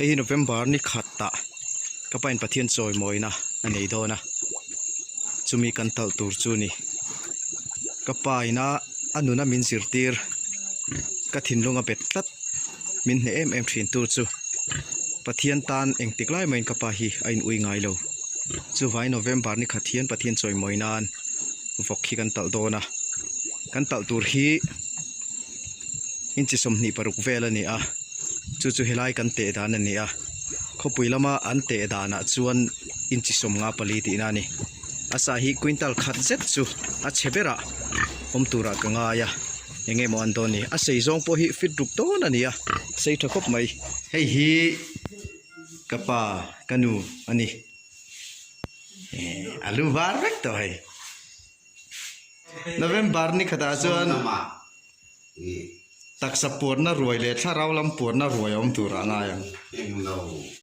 Hei hi November ni khatah ka pain Pathian chawimawina a nei dawn a, chumi kan talh tur chu ni. Ka pa ina a nuna min zirtir ka thinlung a bet tlat min hneh em em thin tur chu Pathian tan engtik lai mahin ka pa hi a in ui ngai lo. Chuvai November ni khat hian Pathian chawimawi nan vawk hi kan talh dawn a, kan talh tur hi inchi 26 vel a ni a, chu chu helai kan teh dan a ni a, khawpui lama an teh danah chuan inchi 54 tihna a ni. A sa hi quintal khat zet chu a chhe berah awm turah ka ngai a, eng nge maw an dawn ni? A sei zawng pawh hi fit ruk dawn a ni a, sei tha khawp mai. Hei hi ka pa ka nu a ni. A lu var vek tawh hei. November ni khatah chuan taksa puarna ruai leh thlarau lam puarna ruai a awm turah a ngai ang.